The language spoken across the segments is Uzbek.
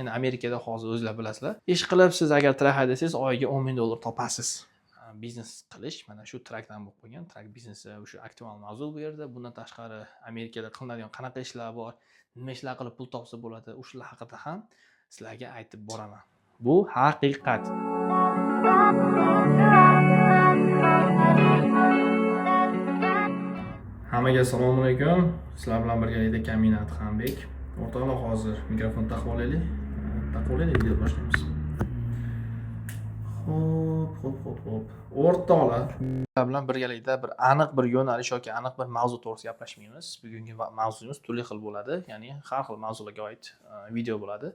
Ya'ni Amerikada hozir, o'zinglar bilasizlar, ish qilib siz agar truck haydasangiz, oyiga 10 ming dollar topasiz. Biznes qilish mana shu truckdan bo'lib qolgan. Truck biznesi o'sha aktual mavzu bu yerda. Bundan tashqari, Amerikada qilinadigan qanaqa ishlar bor, nima ishlar qilib pul topsa bo'ladi, o'shalar haqida ham sizlarga aytib boraman. Bu haqiqat. Hammaga assalomu alaykum. Sizlar bilan birgalikda Kamina Adhambek. O'rtoqlar, hozir mikrofon taqib olaylik, taqib olaylik, video boshlaymiz. Xo'p, o'rtoqlar, sizlar bilan birgalikda bir aniq bir yo'nalish yoki aniq bir mavzu to'g'risida gaplashmaymiz. Bugungi mavzuyimiz turli xil bo'ladi, ya'ni har xil mavzularga oid video bo'ladi.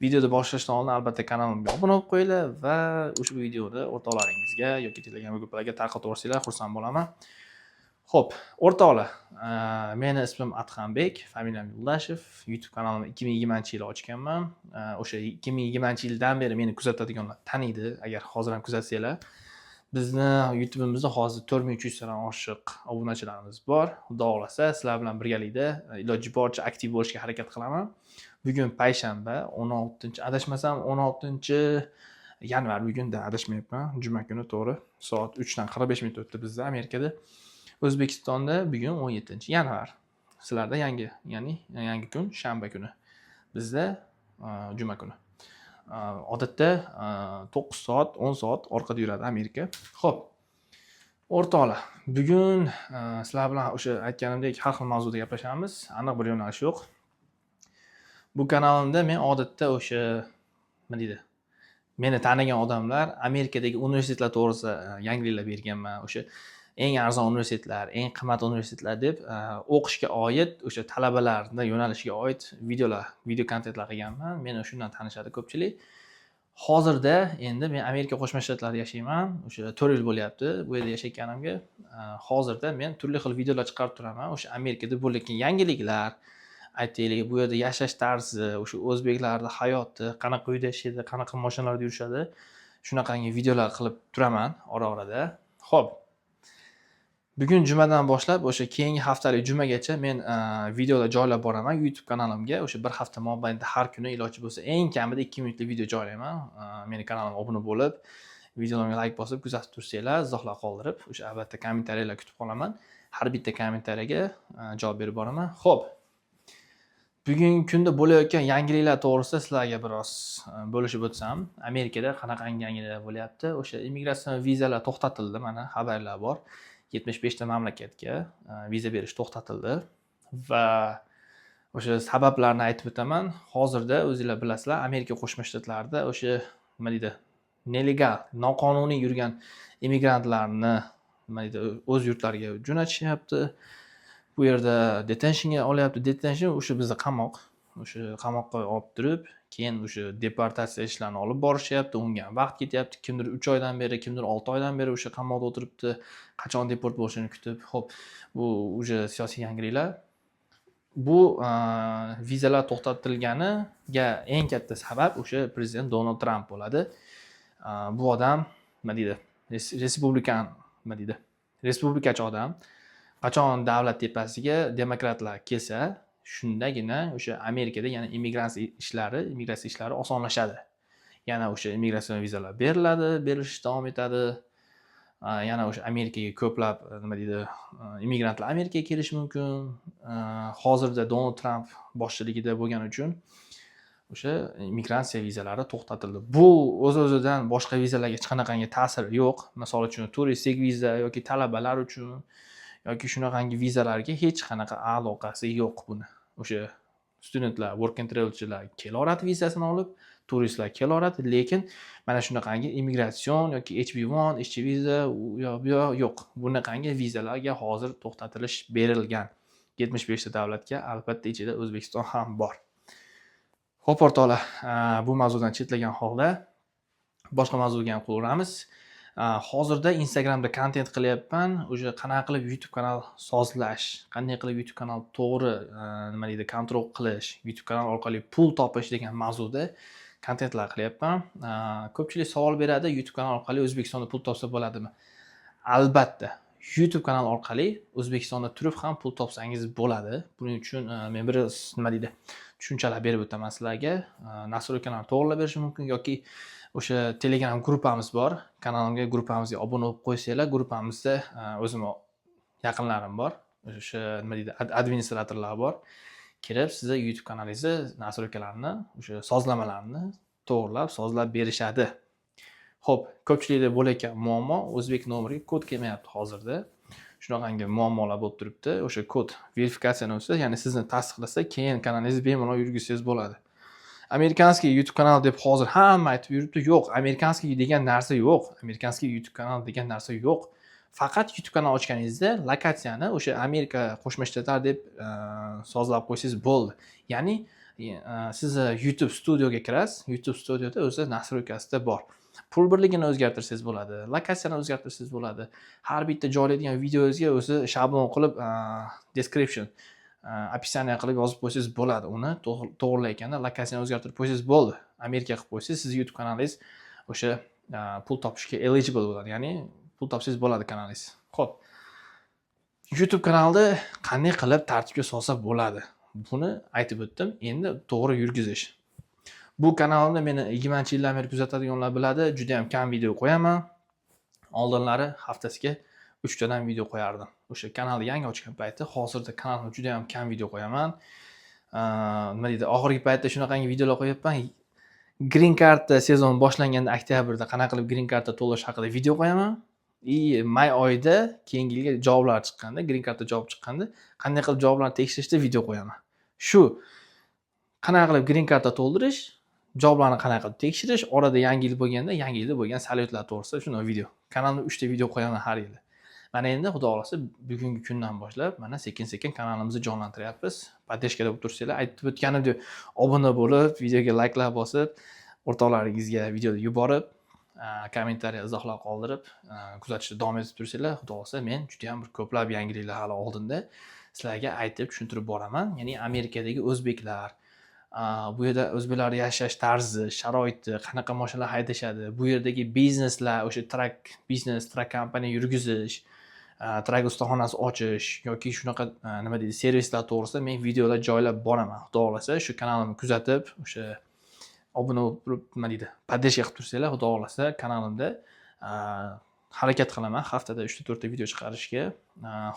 Videoni boshlashdan oldin, albatta, kanalimga obuna bo'lib qo'yinglar va ushbu videoni o'rtoqlaringizga yoki Telegram gruppalarga tarqatib yuborsanglar, xursand bo'laman. Xo'p, o'rtoqlar, meni ismim Adhambek, familiyam Yo'ldashev. YouTube kanalimni 2020-yili ochganman. O'sha 2020-yildan beri meni kuzatadiganlar taniydi, agar hozir ham kuzatsanglar. Bizni YouTube'imizda hozir 4300 tadan oshiq obunachilarimiz bor. Xudo xohlasa, sizlar bilan birgalikda iloji boricha aktiv bo'lishga harakat qilaman. Bugun payshanba, 16, adashmasam, 16 yanvar bugunda, adashmayapman. Juma kuni, to'g'ri. Soat 3 dan 45 minut o'tdi bizda Amerikada. O'zbekistonda bugun 17 yanvar. Sizlarda yangi, ya'ni yangi kun, shanba kuni. Bizda juma kuni. Odatda 9 soat, 10 soat orqada yuradi Amerika. Xo'p. O'rtoqlar, bugun sizlar bilan o'sha aytganimdek har xil mavzuda gaplashamiz. Aniq bir yo'nalish yo'q. Bu kanalimda men odatda o'sha, nima deydi, meni tanigan odamlar, Amerikadagi universitetlar to'g'risida yangiliklar berganman. O'sha eng arzon universitetlar, eng qimmat universitetlar deb o'qishga oid, o'sha talabalarni yo'nalishiga oid videolar, video kontentlar qilganman. Meni shundan tanishadi ko'pchilik. Hozirda endi men Amerika Qo'shma Shtatlarida yashayman. O'sha 4 yil bo'lyapti bu yerda yashayotganimga. Hozirda men turli xil videolar chiqarib turaman. O'sha Amerikada bo'layotgan yangiliklar, aytaylik, bu yerda yashash tarzi, o'sha o'zbeklarni hayoti, qanaqa uyda yashaydi, qanaqa mashinalarda yurishadi, shunaqangi videolar qilib turaman ora-orada. Xo'p. Bugun jumadan boshlab o'sha keyingi haftalik jumagacha men videolar joylab boraman YouTube kanalimga. O'sha bir hafta mobaynida har kuni iloji bo'lsa eng kamida 2 minutlik video joylayman. Meni kanalimga obuna bo'lib, videolarimga layk bosib, kuzatib tursanglar, izohlar qoldirib, o'sha albatta kommentariyalar kutib qolaman. Har bitta kommentariyaga javob berib boraman. Xo'p. Bugungi kunda bo'layotgan yangiliklar to'g'risida sizlarga biroz bo'lishib o'tsam, Amerikada qanaqangi yangiliklar bo'lyapti? O'sha immigratsion vizalar to'xtatildi, mana xabarlar bor. 75 ta mamlakatga viza berish to'xtatildi va o'sha sabablarni aytib o'taman. Hozirda, o'zinglar bilasizlar, Amerika Qo'shma Shtatlarida o'sha, nima deydi, nelegal, noqonuniy yurgan immigrantlarni, nima deydi, o'z yurtlariga jo'natishyapti. Bu yerda detentionga olyapti. Detention o'sha bizda qamoq. O'sha qamoqqa olib turib, keyin o'sha deportatsiya ishlarini olib borishyapti. Unga ham vaqt ketyapti. Kimdir 3 oydan beri, kimdir 6 oydan beri o'sha qamoqda o'tiribdi. Qachon deport bo'lishini kutib. Xo'p, bu уже siyosiy yangiliklar. Bu vizalar to'xtatilganiga eng katta sabab o'sha prezident Donald Tramp bo'ladi. Bu odam, nima deydi, respublikan, nima deydi, respublikachi odam. Qachon davlat tepasiga demokratlar kelsa, shundagina o'sha Amerikada yana immigratsiya ishlari osonlashadi. Yana o'sha immigratsion vizalar beriladi, berilishi davom etadi. Yana o'sha Amerikaga ko'plab, nima deydi, immigrantlar Amerikaga kelishi mumkin. Hozirda Donald Tramp boshchiligida bo'lgani uchun o'sha immigratsiya vizalari to'xtatildi. Bu o'z-o'zidan boshqa vizalarga hech qanaqangi ta'siri yo'q. Misol uchun, turistik viza yoki talabalar uchun yoki shunaqangi vizalarga hech qanaqa aloqasi yo'q buni. O'sha studentlar, work and travelchilar kelaveradi vizasini olib, turistlar kelaveradi, lekin mana shunaqangi immigratsion yoki HB1, ishchi viza, u yoq bu yoq yo'q. Bunaqangi vizalarga hozir to'xtatilish berilgan. 75 ta davlatga, albatta, ichida O'zbekiston ham bor. Xo'p, o'rtoqlar, bu mavzudan chetlagan holda boshqa mavzuga ham qo'l uramiz. Hozirda Instagramda kontent qilyapman. O'sha qanaqa qilib YouTube kanal sozlash, qanday qilib YouTube kanal to'g'ri, nima deydi, kontrol qilish, YouTube kanal orqali pul topish degan mavzuda kontentlar qilyapman. Ko'pchilik savol beradi, YouTube kanal orqali O'zbekistonda pul topsa bo'ladimi? Albatta, YouTube kanal orqali O'zbekistonda turib ham pul topsangiz bo'ladi. Buning uchun men biroz, nima deydi, Tushunchalar berib o'taman sizlarga. Настройка larni to'g'irlab berishim mumkin yoki o'sha Telegram gruppamiz bor. Kanalimga, gruppamizga obuna bo'lib qo'ysanglar, gruppamizda o'zimni yaqinlarim bor. O'sha, nima deydi, administratorlar bor. Kirib, sizni YouTube kanalingizni настройка larini, o'sha sozlamalarni to'g'irlab, sozlab berishadi. Xo'p, ko'pchilikda bo'layotgan muammo: o'zbek nomeriga kod kelmayapti hozirda. Shunaqangi muammolar bo'lib turibdi. O'sha kod verifikatsiyani o'tsa, ya'ni sizni tasdiqlasa, keyin kanalingizni bemalol yurgizsangiz bo'ladi. Американский YouTube kanal deb hozir hamma aytib yuribdi. Yo'q, американский degan narsa yo'q. Американский YouTube kanal degan narsa yo'q. Faqat YouTube kanal ochganingizda lokatsiyani o'sha Amerika Qo'shma Shtatlar deb sozlab qo'ysangiz bo'ldi. Ya'ni sizni YouTube Studioga kirasiz. YouTube Studioda o'zi настройка sida bor. Pul birligini o'zgartirsangiz bo'ladi, lokatsiyani o'zgartirsangiz bo'ladi. Har bitta joylaydigan videongizga o'zi shablon qilib, description, описание qilib yozib qo'ysangiz bo'ladi. Uni to'g'rilayotganda lokatsiyani o'zgartirib qo'ysangiz bo'ldi. Amerika qilib qo'ysangiz, sizni YouTube kanalingiz o'sha pul topishga eligible bo'ladi. Ya'ni pul topsangiz bo'ladi kanalingiz. Xo'p. YouTube kanalni qanday qilib tartibga solsa bo'ladi? Buni aytib o'tdim. Endi to'g'ri yurgizish. Bu kanalimda meni 20 yildan beri kuzatadiganlar biladi, juda ham kam video qo'yaman. Oldinlari haftasiga 3 tadan video qo'yardim. O'sha kanalni yangi ochgan payti, hozirda kanalimda juda ham kam video qo'yaman. Nima deydi, oxirgi paytda shunaqangi videolar qo'yapman. Green Card sezon boshlanganda, oktyabrda qanaqa qilib Green Cardda to'lash haqida video qo'yaman. И may oyida keyingi yilga javoblar chiqqanda, Green Cardda javob chiqqanda, qanday qilib javoblarni tekshirishda video qo'yaman. Shu qanaqa qilib Green Cardda to'ldirish, javoblarni qanaqa qilib tekshirish, orada yangi yil bo'lganda, yangi yilda bo'lgan salyutlar to'g'risida shunday video. Kanalimda 3 ta video qo'yaman har yili. Mana endi, Xudo xohlasa, bugungi kundan boshlab mana sekin-sekin kanalimizni jonlantiryapmiz. Поддержка da bo'lib tursanglar, aytib o'tganimdek, obuna bo'lib, videoga layklar bosib, o'rtoqlaringizga videoni yuborib, kommentariya, izohlar qoldirib, kuzatishda davom etib tursanglar, Xudo xohlasa, men juda ham bir ko'plab yangiliklar hali oldinda sizlarga aytib, tushuntirib boraman. Ya'ni Amerikadagi o'zbeklar, bu yerda o'zbeklar yashash tarzi, sharoiti, qanaqa mashinalar haydashadi, bu yerdagi bizneslar, o'sha truck biznes, truck kompaniya yurgizish, truck ustaxonasi ochish yoki shunaqa, nima deydi, servislar to'g'risida men videolar joylab boraman. Xudo xohlasa, shu kanalimni kuzatib, o'sha obuna bo'lib turib, nima deydi, поддержка qilib tursanglar, Xudo xohlasa, kanalimda harakat qilaman haftada 3 ta 4 ta video chiqarishga.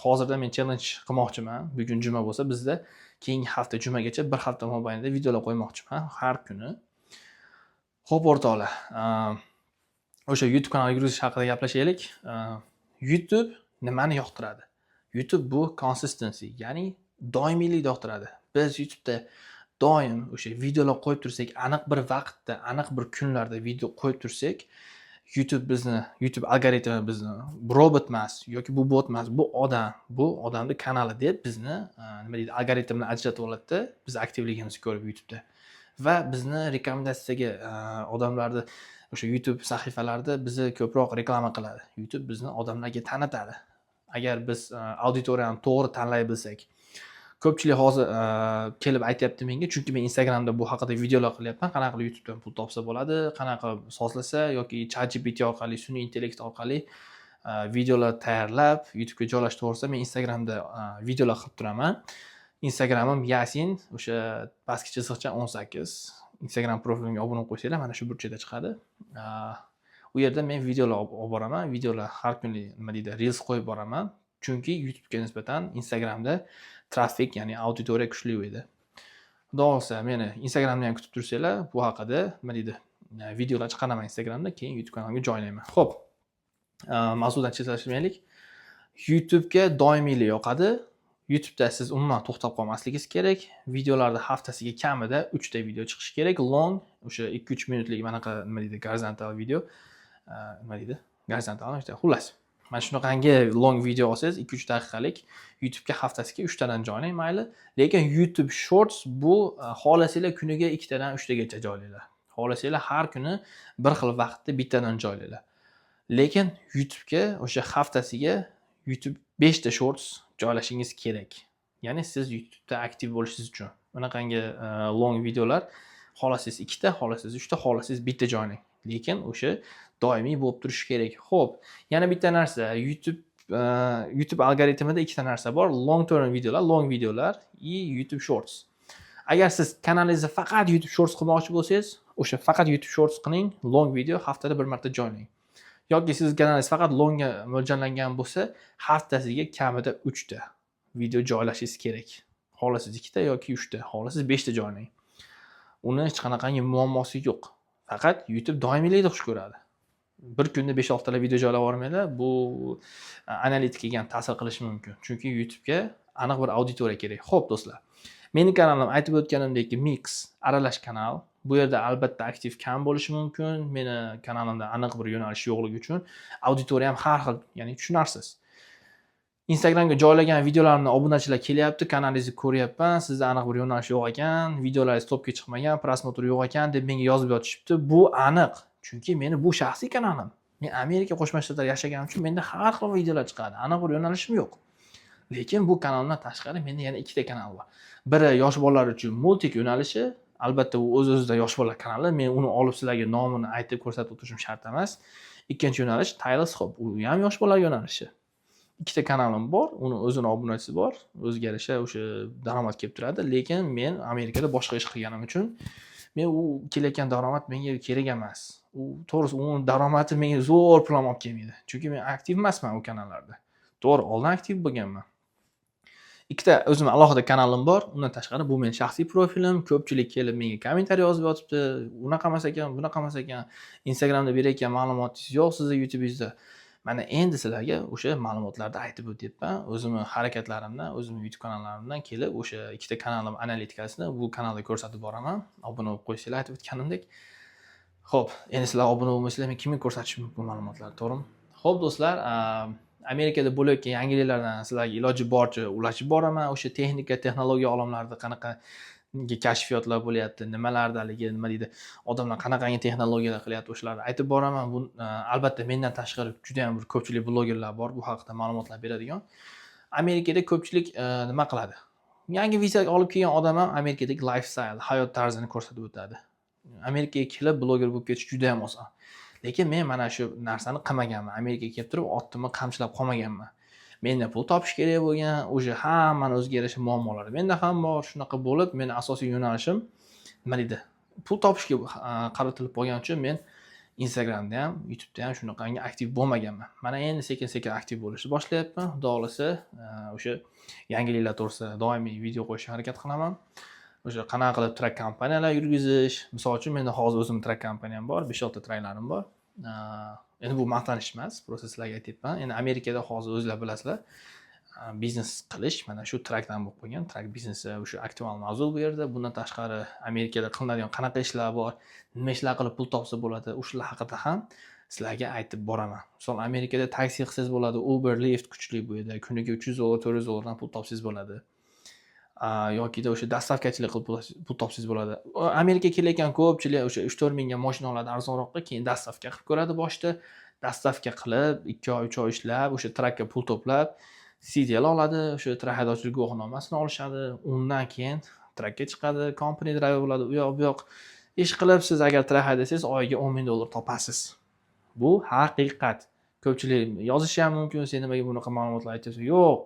Hozirda men challenge qilmoqchiman. Bugun juma bo'lsa, bizda keyingi hafta jumagacha, bir hafta mobaynida videolar qo'ymoqchiman har kuni. Xo'p, o'rtoqlar, o'sha YouTube kanal yurgizish haqida gaplashaylik. YouTube nimani yoqtiradi? YouTube bu consistency, ya'ni doimiylikni yoqtiradi. Biz YouTube'da doim o'sha videolar qo'yib tursak, aniq bir vaqtda, aniq bir kunlarda video qo'yib tursak, YouTube bizni, YouTube algoritmi bizni robot emas yoki bu bot emas, bu odam, bu odamni kanali deb bizni, nima deydi, algoritmni ajratib oladida, biz aktivligimizni ko'rib YouTube'da va bizni rekomendatsiyaga, odamlarni o'sha YouTube sahifalarida bizni ko'proq reklama qiladi. YouTube bizni odamlarga tanitadi. Agar biz auditoriyani to'g'ri tanlay bilsak. Ko'pchilik hozir kelib aytyapti menga, chunki men Instagramda bu haqida videolar qilyapman. Qanaqa qilib YouTubedan pul topsa bo'ladi, qanaqa qilib sozlasa yoki ChatGPT orqali, sun'iy intellekt orqali videolar tayyorlab YouTubega joylash to'g'risida men Instagramda videolar qilib turaman. Instagramim Yasin, o'sha pastki chiziqcha 18. Instagram profilimga obuna bo'lib qo'ysanglar, mana shu burchakda chiqadi. U yerda men videolar olib boraman. Videolar har kunlik, nima deydi, reels qo'yib boraman. Chunki YouTubega nisbatan Instagramda trafik, ya'ni auditoriya kuchli edi. Xudo xohlasa, meni Instagramda ham kutib tursanglar, bu haqida, nima deydi, videolar chiqaraman Instagramda, keyin YouTube kanalimga joylayman. Xo'p, mavzudan chetlashmaylik. YouTubega doimiylik yoqadi. YouTubeda siz umuman to'xtab qolmasligingiz kerak. Videolarda haftasiga kamida 3 ta video chiqishi kerak. Long, o'sha 2-3 minutlik manaqa, nima deydi, gorizontal video, nima deydi? Gorizontal, xullas. Mana shunaqangi long video olsangiz, 2-3 daqiqalik, YouTubega haftasiga 3 tadan joylang mayli. Lekin YouTube Shorts bu xohlasanglar kuniga 2 tadan 3 tagacha joylanglar. Xohlasanglar har kuni bir xil vaqtda bittadan joylanglar. Lekin YouTubega o'sha haftasiga YouTube 5 ta Shorts joylashingiz kerak. Ya'ni siz YouTubeda aktiv bo'lishingiz uchun. Bunaqangi long videolar xohlasangiz 2 ta, xohlasangiz 3 ta, xohlasangiz bitta joylang. Lekin o'sha doimiy bo'lib turishi kerak. Xo'p, yana bitta narsa, YouTube algoritmida ikkita narsa bor. Long term videolar, long videolar и YouTube Shorts. Agar siz kanalingizni faqat YouTube Shorts qilmoqchi bo'lsangiz, o'sha faqat YouTube Shorts qiling, long video haftada bir marta joylang. Yoki siz kanalingiz faqat longga mo'ljallangan bo'lsa, haftasiga kamida uchta video joylashingiz kerak. Xohlasangiz ikkita yoki uchta, xohlasangiz beshta joylang. Uni hech qanaqangi muammosi yo'q. Faqat YouTube doimiylikni xush ko'radi. Bir kunda besh oltitalab video joylab yubormanglar, bu analitikaga ham ta'sir qilishi mumkin, chunki YouTubega aniq bir auditoriya kerak. Ho'p, do'stlar, meni kanalim, aytib o'tganimdek, mix, aralash kanal. Bu yerda albatta aktiv kam bo'lishi mumkin. Meni kanalimda aniq bir yo'nalish yo'qligi uchun auditoriya ham har xil, ya'ni tushunarsiz. Instagramga joylagan videolarimni obunachilar kelyapti: "Kanalingizni ko'ryapman, sizda aniq bir yo'nalish yo'q ekan, videolaringiz topga chiqmagan, просмотр yo'q ekan", deb menga yozib yotishibdi. Bu aniq, chunki meni bu shaxsiy kanalim. Men Amerika Qo'shma Shtatlarida yashaganim uchun menda har xil videolar chiqadi, aniq bir yo'nalishim yo'q. Lekin bu kanaldan tashqari menda yana ikkita kanal bor. Biri yosh bolalar uchun мультик yo'nalishi. Albatta, u o'z o'zidan yosh bolalar kanali, men uni olib sizlarga nomini aytib ko'rsatib o'tirishim shart emas. Ikkinchi yo'nalish Tiles Hop, u ham yosh bolalar yo'nalishi. Ikkita kanalim bor, uni o'zini obunachisi bor, o'ziga yarasha o'sha daromad kelib turadi. Lekin men Amerikada boshqa ish qilganim uchun men u kelayotgan daromad menga kerak emas. U, to'g'risi, uni daromadi menga zo'r pul ham olib kelmaydi, chunki men aktiv emasman u kanallarda. To'g'ri, oldin aktiv bo'lganman. Ikkita o'zimni alohida kanalim bor. Undan tashqari bu meni shaxsiy profilim. Ko'pchilik kelib menga kommentariy yozib yotibdi: "Unaqa emas ekan, bunaqa emas ekan, Instagramda berayotgan ma'lumotingiz yo'q sizni YouTubengizda". Mana endi sizlarga o'sha ma'lumotlarni aytib o'tyapman. O'zimni harakatlarimdan, o'zimni YouTube kanallarimdan kelib, o'sha ikkita kanalim analitikasini bu kanalda ko'rsatib boraman. Obuna bo'lib qo'ysanglar, aytib o'tganimdek. Ho'p, endi sizlar obuna bo'lmasanglar, men kimga ko'rsatishim mumkin ma'lumotlarni, to'g'rimi? Ho'p, do'stlar, Amerikada bo'layotgan yangiliklardan sizlarga iloji boricha ulashib boraman. O'sha texnika, texnologiya olamlarida qanaqa kashfiyotlar bo'lyapti, nimalardaligi, nima deydi, odamlar qanaqangi texnologiyalar qilyapti, o'shalarni aytib boraman. Bu albatta mendan tashqari juda yam bir ko'pchilik blogerlar bor bu haqida ma'lumotlar beradigan. Amerikada ko'pchilik nima qiladi, yangi viza olib kelgan odam ham Amerikadagi lifestyle, hayot tarzini ko'rsatib o'tadi. Amerikaga kelib bloger bo'lib ketish juda yam oson. Lekin men mana shu narsani qilmaganman. Amerikaga kelib turib otimni qamchilab qolmaganman. Menda pul topish kerak bo'lgan, уже hammani o'ziga yarasha muammolari menda ham bor. Shunaqa bo'lib, meni asosiy yo'nalishim, nima deydi, pul topishga qaratilib qolgani uchun men Instagramda ham, YouTubeda ham shunaqangi aktiv bo'lmaganman. Mana endi sekin sekin aktiv bo'lishni boshlayapman. Xudo xohlasa, o'sha yangiliklar to'g'risida doimiy video qo'yishga harakat qilaman. O'sha qanaqa qilib truck kompaniyalar yurgizish. Misol uchun, menda hozir o'zimni truck kompaniyam bor, besh oltita trucklarim bor. Endi bu maqtanish emas, просто sizlarga aytyapman. Endi Amerikada hozir o'zinglar bilasizlar, biznes qilish mana shu truckdan bo'lib qolgan. Truck biznesi o'sha aktual mavzu bu yerda. Bundan tashqari, Amerikada qilinadigan qanaqa ishlar bor, nima ishlar qilib pul topsa bo'ladi, o'shalar haqida ham sizlarga aytib boraman. Misol, Amerikada taksi qilsangiz bo'ladi, Uber, Lyft kuchli bu yerda. Kuniga 300 dollar, 400 dollardan pul topsangiz bo'ladi. Yokida o'sha доставка chilik qilib pul topsangiz bo'ladi. Amerikaga kelayotgan ko'pchilik o'sha 3-4 mingga moshina oladi arzonroqqa, keyin доставка qilib ko'radi boshida. Доставка qilib 2 oy, 3 oy ishlab, o'sha truckka pul to'plab, CDL oladi, o'sha truck haydovchilik guvohnomasini olishadi. Undan keyin truckka chiqadi, company driver bo'ladi. U yoq, bu yoq ish qilib, siz agar truck haydasangiz, oyiga 10 000 dollar topasiz. Bu haqiqat. Ko'pchilik yozishi ham mumkin: "Sen nimaga bunaqa ma'lumotlar aytyapsan?" Yo'q,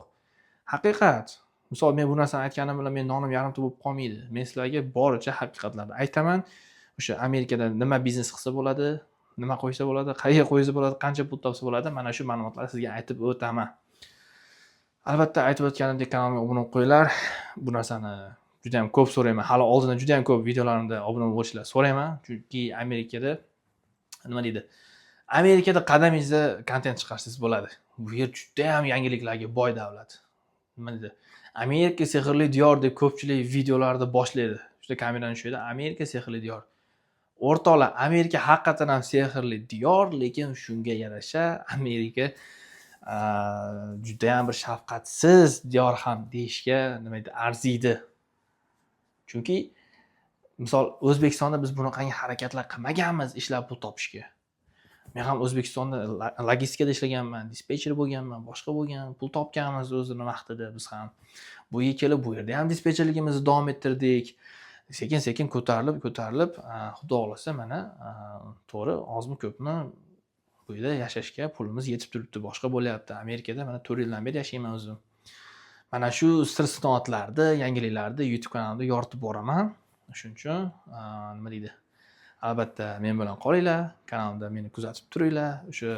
haqiqat. Misol, men bu narsani aytganim bilan meni nonim yarimta bo'lib qolmaydi. Men sizlarga boricha haqiqatlarni aytaman. O'sha Amerikada nima biznes qilsa bo'ladi, nima qo'ysa bo'ladi, qayerga qo'ysa bo'ladi, qancha pul topsa bo'ladi, mana shu ma'lumotlarni sizga aytib o'taman. Albatta, aytib o'tganimdek, kanalimga obuna bo'lib qo'yinglar. Bu narsani juda yam ko'p so'rayman. Hali oldindan juda yam ko'p videolarimda obuna bo'lishlar so'rayman, chunki Amerikada, nima deydi, Amerikada qadamingizda kontent chiqarsangiz bo'ladi. Bu yer judayam yangiliklarga boy davlat. Nima deydi, "Amerika sehrli diyor" deb ko'pchilik videolarda boshlaydi. Juda kamerani ushlaydi: "Amerika sehrli diyor". O'rtoqlar, Amerika haqiqatdan ham sehrli diyor, lekin shunga yarasha Amerika judayam bir shafqatsiz diyor ham deyishga, nima deydi, arziydi. Chunki misol, O'zbekistonda biz bunaqangi harakatlar qilmaganmiz ishlab pul topishga. Men ham O'zbekistonda logistikada ishlaganman, dispetcher bo'lganman, boshqa bo'lgan, pul topganmiz o'zini vaqtida biz ham. Bu yerga kelib, bu yerda ham dispetcherligimizni davom ettirdik. Sekin sekin ko'tarilib ko'tarilib, xudo xohlasa, mana, to'g'ri, ozmi ko'pmi bu yerda yashashga pulimiz yetib turibdi, boshqa bo'lyapti. Amerikada mana 4 yildan beri yashayman o'zim. Mana shu sir sinoatlarni, yangiliklarni YouTube kanalimda yoritib boraman. Shuning uchun nima deydi, albatta men bilan qolinglar, kanalimda meni kuzatib turinglar, o'sha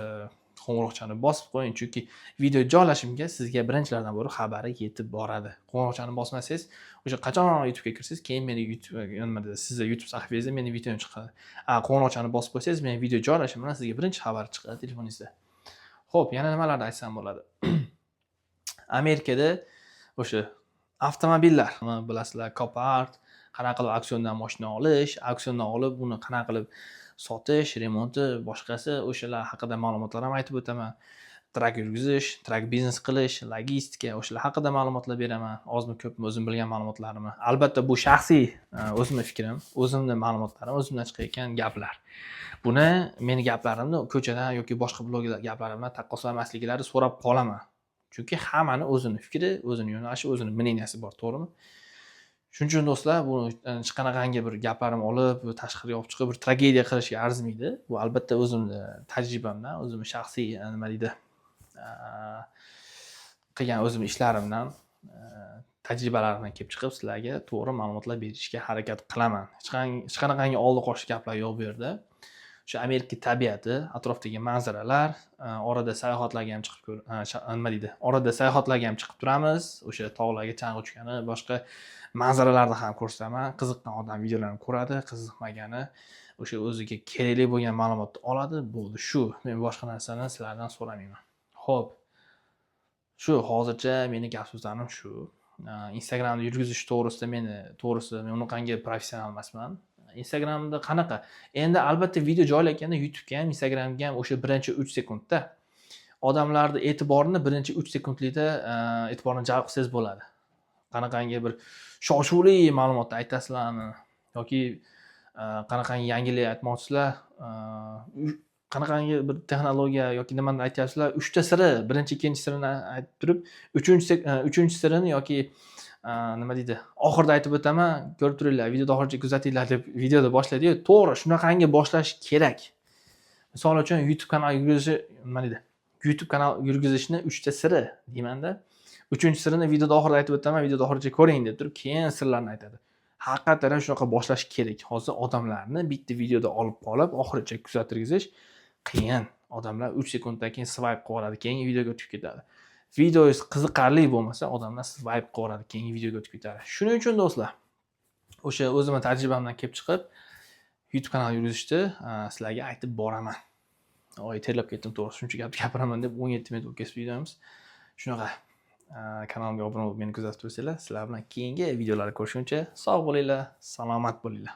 qo'ng'iroqchani bosib qo'ying, chunki video joylashimga sizga birinchilardan bo'lib xabari yetib boradi. Qo'ng'iroqchani bosmasangiz, o'sha qachon YouTubega kirsangiz, keyin meni YouTube, nima deydi, sizni YouTube sahifangizda meni videom chiqadi. A qo'ng'iroqchani bosib qo'ysangiz, meni video joylashim bilan sizga birinchi xabar chiqadi telefoningizda. Ho'p, yana nimalarni aytsam bo'ladi? Amerikada o'sha avtomobillar, bilasizlar, Copart, qanaqa qilib auksiondan moshina olish, auksiondan olib uni qanaqa qilib sotish, remonti, boshqasi, o'shalar haqida ma'lumotlar ham aytib o'taman. Truck yurgizish, truck biznes qilish, logistika, o'shalar haqida ma'lumotlar beraman, ozmi ko'pmi o'zim bilgan ma'lumotlarimni. Albatta, bu shaxsiy o'zimni fikrim, o'zimni ma'lumotlarim, o'zimdan chiqayotgan gaplar. Buni, meni gaplarimni ko'chadan yoki boshqa blogerlar gaplarim bilan taqqoslamasliklarini so'rab qolaman, chunki hammani o'zini fikri, o'zini yo'nalishi, o'zini мнения si bor, to'g'rimi? Shuning uchun, do'stlar, bu hech qanaqangi bir gaplarimni olib tashqariga olib chiqib, bir tragediya qilishga arzimaydi. Bu, albatta, o'zimni tajribamdan, o'zimni shaxsiy nima deydi, qilgan o'zimni ishlarimdan, tajribalarimdan kelib chiqib, sizlarga to'g'ri ma'lumotlar berishga harakat qilaman. Hech qanaqangi oldi qochdi gaplar yo'q bu yerda. O'sha Amerika tabiati, atrofdagi manzaralar, orada sayohatlarga ham chiqib ko'r, nima deydi, orada sayohatlarga ham chiqib turamiz. O'sha tog'larga chang'i uchgani, boshqa manzaralarni ham ko'rsataman. Qiziqqan odam videolarni ko'radi, qiziqmagani o'sha o'ziga kerakli bo'lgan ma'lumotni oladi, bo'ldi. Shu, men boshqa narsani sizlardan so'ramayman. Ho'p, shu hozircha meni gap so'zlarim shu. Instagramni yurgizish to'g'risida meni, to'g'risi, men unaqangi professional emasman. Instagramda qanaqa endi, albatta, video joylayotganda YouTubega ham, Instagramga ham o'sha birinchi 3 sekundda odamlarni e'tiborini, birinchi 3 sekundlikda e'tiborini jalb qilsangiz bo'ladi. Qanaqangi bir shov shuvli ma'lumotni aytasizlarmi yoki qanaqangi yangilik aytmoqchisizlar, qanaqangi bir texnologiya yoki nimani aytyapsizlar, uchta siri, birinchi, ikkinchi sirini aytib turib, uchinchi sirini yoki nima deydi, oxirida aytib o'taman, ko'rib turinglar, videoni oxirigacha kuzatinglar deb videoda boshlaydiyu, to'g'ri, shunaqangi boshlash kerak. Misol uchun, YouTube kanal yurgizishi, nima deydi, YouTube kanal yurgizishni uchta siri deymanda, uchinchi sirini videoda oxirida aytib o'taman, videoda oxirigacha ko'ring deb turib, keyin sirlarni aytadi. Haqiqatdan ham shunaqa boshlash kerak. Hozir odamlarni bitta videoda olib qolib, oxirigacha kuzattirgizish qiyin. Odamlar 3 sekunddan keyin свайп qilib yuboradi, keyingi videoga o'tib ketadi. Videongiz qiziqarli bo'lmasa, odamlar свайп qilib yuboradi, keyingi videoga o'tib ketadi. Shuning uchun, do'stlar, o'sha o'zimni tajribamdan kelib chiqib, YouTube kanal yurgizishni sizlarga aytib boraman. Oy, terlab ketdim, to'g'risi, shuncha gap gapiraman deb 17 minut bo'lib ketdi videomiz. Shunaqa, kanalimga obuna bo'lib, meni kuzatib tursanglar. Sizlar bilan keyingi videolarda ko'rishguncha sog' bo'linglar, salomat bo'linglar.